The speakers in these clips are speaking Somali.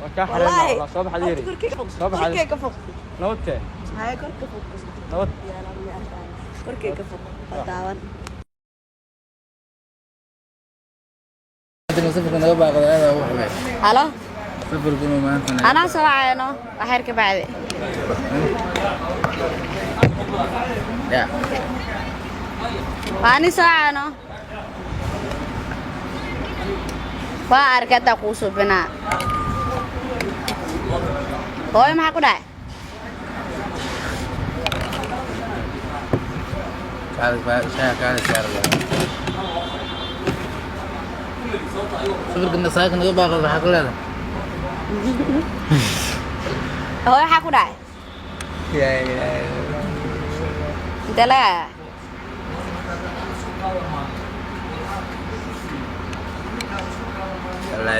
Waa kaa Wallaahi. xareynaa wallah. Soo bax adiga. Korkeyga fog. Soo bax adiga. Korkeyga fog. Nabadtee. Haye, korka fog. Nabad. Korkeyga fog. Waa daawan. Safarka naga baaqday aad ugu xumay. Halo. Safarku inuu maanta naga Anaa soo wacayno waxyar ka bacdi. Ya. Waa ani soo wacayno. Waa arkay hataa kuu subinaa. Hooyo, maxaa ku dhacay? Kaali shaah kaali saar. Safarka nasaaka naga baaqday waxaa ku leedahay. Hooyo, maxaa ku dhacay? Intee laga hayaa?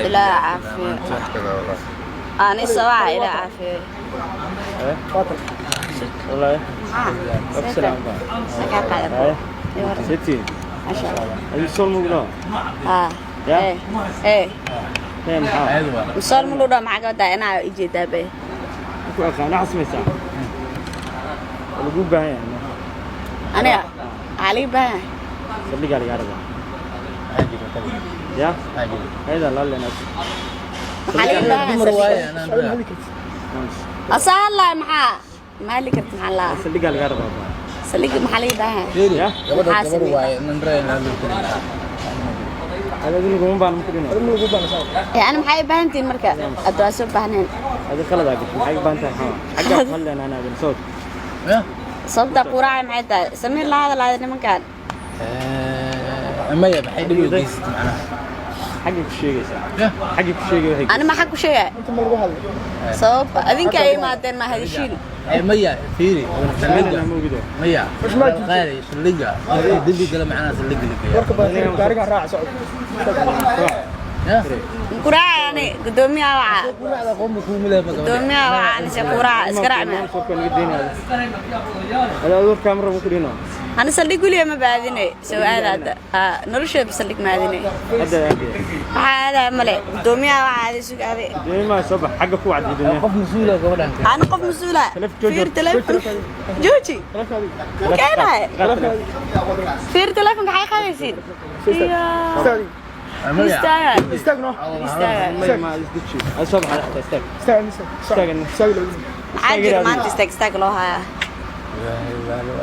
Ilaa caafiyo. Wax kale wallah. Ani soo waca, ilaa caafiyo. Wallahi. Maxaa? Salaam baa. Maxaa qaaday? Haye. Iyo. Siti. Masha Allah. Adiga sool mugno. Haa. Ya? Eh. Eh. Tee maxaa? Caadi waa. Musool ma luu dhaho, maxaa ka wadaa inaa i jeedaa be? Ku aqaan waxaad samaysaa. Waa lagu baahan yahay. Aniga? Waxaa liiga baahan yahay. Saldhiggaa lagaa rabaa. Maxaa jira kale? Ya? Maxaa jira? Ayadaa laa leenaa. Maxaa liiga baahan Dumar yahay? waaye anaan saldhigga? Asaa hadlaay maxaa? Maxaa li karta maxaa laa? Saldhiggaa lagaa rabaa baa. Saldhigga maxaa liiga baahan yahay? Fiiri, Ya? gabadha Maxaa gabar sameeyay? waaye inan reen la hadli karin. Adiga laguma baahna ma kudhino. Ee, ani maxay u baahan tihiin marka? Hadda waa soo baahneen. Adiga khaladaa gashay. Maxay u baahan tahay maxaa? Xaggaa ku hadlaynaa anaa adin soo. Ya? Sababta quraacay maxay tahay? Samiir la hadlaaya nimankan. Maya, maxay dhib u geysatay macnaha? Xaggay ku sheegaysaa. Ya? Xaggay ku sheegay waxay. Ani maxaa ku sheegay? Sabab adinka ay imaadeen ma hadishiin. Ee, maya, fiiri, saldhigga. ma ogido. Maya, qaali saldhigga. Qofkii dembi gala macnaha saldhigga la geeyaa. Ya? Quraacay ani gudoomiyaha waca. Quraacda qoomba kuuma leh ma gabadha. Gudoomiyaha waca ani se quraaca iska raac ma. Soo kan deynaa. Adiga warkaa mar rabo ku dhino. Ani saldhig weliga ma baadine. Soo aada hadda. Haa, nolosheeda saldhig ma aadine. Hadda aadee. Waxaa aadaya male. Gudoomiyaha waca aadi sug aadi. Gudoomiyaha soo bax xagga ku wacdi gudoomiyaha. Qof mas'uul ah gabadhan. Ani qof mas'uula. Taleefon jooji. Fiir taleefon. Jooji. Keenay. Fiir telefonka waxay qaadaysiin. Iya. Maya. Istaaga. Istaaga. Maya ma isdeji. Adiga soo bax xataa istaag. Istaag. Maxaa jira maanta istaag istaag loo hayaa?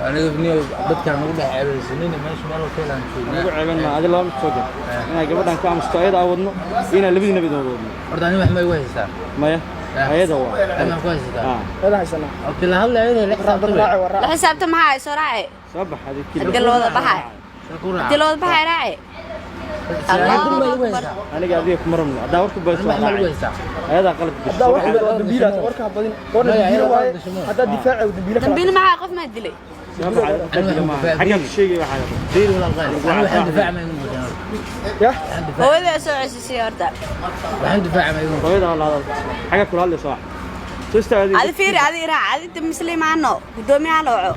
Aniga niyo dadkaan nagu dhex ceebaysanina meesha meel hotel aan Ugu joognaa. ceeban ma adiga laba mid soo gal. Inaa gabadhan ku aamusto ayada aan wadno, inaa labadiina mid wada wadno. Horta ani wax ma igu haysataa? Maya. Ayada waa. Ama ku haysataa? Ah. Okay, la hadlay ayada la xisaabtamay. La xisaabta maxaa ay soo raacay? Soo bax adiga keliya. Haddii la wada baxay. Ku raac. Haddii la wada baxay raacay. Allahu akbar. Aniga adiga kuma rabno. Haddaa warku bayso Wax ma igu raacay. haysataa? Ayadaa qalad gashay. Soo bax. Dambiil maxaa qof maa dilay? Soo bax. Adiga ma. Xagga ku sheegay waxaa rabaa. Fiiri walaal qaali. Ani waxaan difaac ma igu muuqdaan. Hooyada soo cesisay horta. Waxaan difaac ma igu muuqdaan. Hooyada la hadal. Xagga kula hadlay soo bax. Soo istaag adiga. Adi fiiri, adi raac, adi inta mislimaano. Gudoomiyaha la waco.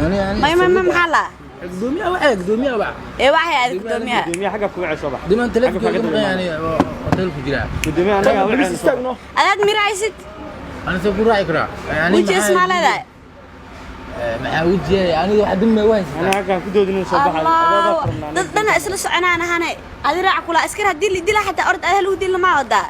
Ani ani May may may maxaa la? gudoomiyaha waxa gudoomiyaha waxa. Ee waxay adi gudoomiyaha. Gudoomiyaha xagga ku wacay soo bax. Diman telefonka ugu maqan yani hotel ku jira. Gudoomiyaha anaga wacay soo bax. Adaad miraysid. Ani soo ku raaci karaa. Yani Weji ismaa leedahay. Maxaa wejiga aniga wax dib ma igu haysataa? Anaga xagga ku doodin soo bax. Adaa Allah. rabnaa. Dad dhana isla soconaan ahane. Adi raac kula askar haddii la dila xataa orod adaa lagu dila ma wadaa.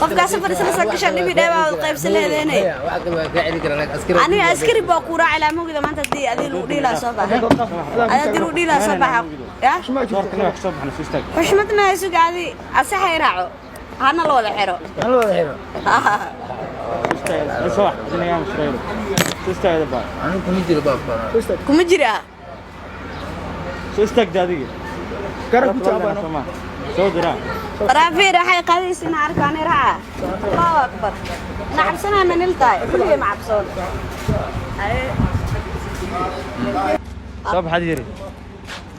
Qofkaas safar isla soo gashaan dhibi dheebaa wada qaybsan leedeene. Wax kale waa ka celi karaa laakiin askari. Aniga askari baa ku raaci lahaa mawgida maanta haddii adii lagu dhihi lahaa soo baxa. Adi haddii lagu dhihi lahaa soo baxa. Ya? Doorka naga soo baxna soo istaag. Xushmad ma hayso adi asaxa i raaco. Hana la wada xiro. Hal wada xiro. Soo istaag. Soo bax. Adiga yaa mushraylo. Soo istaag baa. Anigu kuma jiro baabka. Kuma jira. Soo istaag adiga. Garab ku taabano. Soo diraa. Raafiir waxay qaadaysa inaan arko ani raaca. Allahu akbar. Na cabsanaa ma nil tahay. Kulligay ma cabsoon. Soo bax adiga yiri.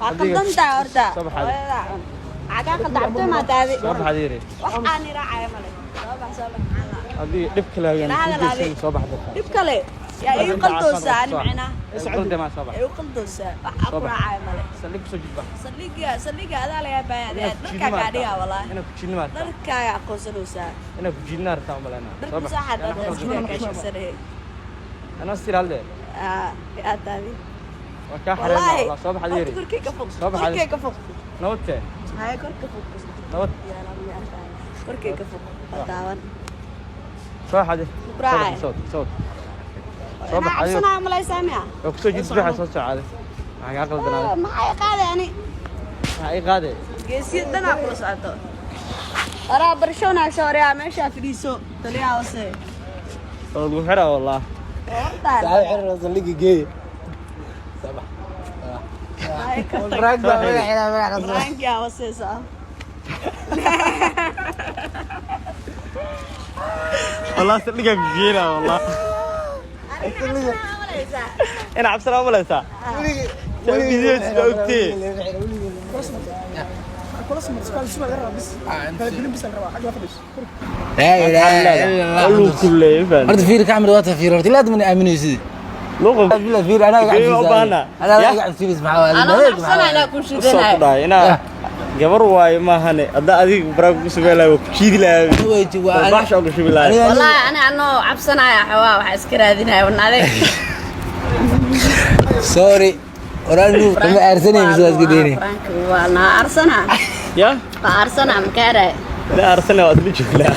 Waa qaldan tahay horta. Soo bax adiga. Hooyadaa cun. Maxaa kaa qaldan cabtooy maa taadi. Soo bax adiga yiri. Wax aan i raacaya male. Soo bax soo bax maxaa la. Adiga dhib kale ayaan Ilaa ku hadal geysan adiga. soo bax dadka. Dhib kale. Yaa igu qaldoosaa ani micnaa. Qalde ma soo bax. Yaa igu qaldoosaa. Wax aan ku raacaayo male. Saldhig kusoo jidba. Saldhigga saldhigga adaa lagaa baaya dharkaa kaa dhigaa walaahi. Inaa ku jiidnima rabtaa. Dharkaaga aqoonsanaysaa. Inaa ku jiidnaa rabtaa umalaynaa. Dharku soo xad adaa askariga kaa sheegsanayay. Anaa still halde. Aa, yaa taadi. Waa kaa xareynaa Wallaahi. wallah. Soo bax Horta adeeri. korkay ka fog. Soo bax Korkay ka fog. Nabadtee. Haya korka fog. Nabad. Yaa lama arkayo. Korkay ka fog. Waa taaban. Soo bax adi. Raacay. Soo soo. Soo bax Inaa adiga. cabsanaa malaysaa miya? Waa kusoo jid bixa soo socday. Maxaa kaa qaldanaaday? Maxay qaaday ani? Maxaa ii qaaday? Geesiya dhanaa kula socoto. Waraa barasho wanaagsan waryaa meeshaa fadhiiso. Taliyaha hoose. Oo lagu xiraa wallah. Hortaan. Saxib xir saldhigga geey. Sabax. Rag baa magaceeda magaca qasab. Rankia hoose saa. Wallah saldhigga ku geynaa wallah. Aniga cabsanaa malaysaa. Inaa cabsanaa umalaysaa? Video sida ogtee. Laa ilaaha illa Allah. Lagu kuleeyay faan. Horta fiir kaamir waa tafiir horta ilaad mana aaminaysid. Luqub. Bila fiir anaa Geey u baahnaa. Anaa iga cabsiis maxaa waa Anoo cabsanaa inaa ku Soo ku shidanayo. dhahay inaa gabar waayo maahane haddaa adiga baraag ku samey lahaa waa ku jiidi lahaa. Baxsha uga shubi lahaa. Wallaahi ani anoo cabsanaya xawaa waxa iska raadinaya wan adeeg. Sorry. Oran nu kuma aarsanay mise waa iska deynay. Frank waa naa arsana. Ya? Waa arsana makaara. La arsana waa isla joognaa.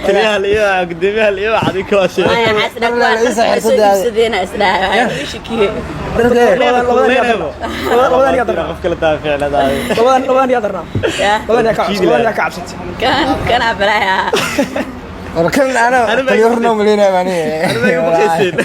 Taliyaha la iyo guddoomiyaha la iyo adiga waa sheegay. Maya xasna Wallah, waa isa xirsadda. iibsadeen isdhahay. Shikiye. Labadan yaa darnaa. Qof kale taa ficnadaayo. Labadan yaa darnaa. Ya. Labadan yaa ka cabsatay. Labadan yaa ka cabsatay. Kan kana balaya. War kan ana Anima taliyo horna umaleynaya baan. Anima igu baqaysiin.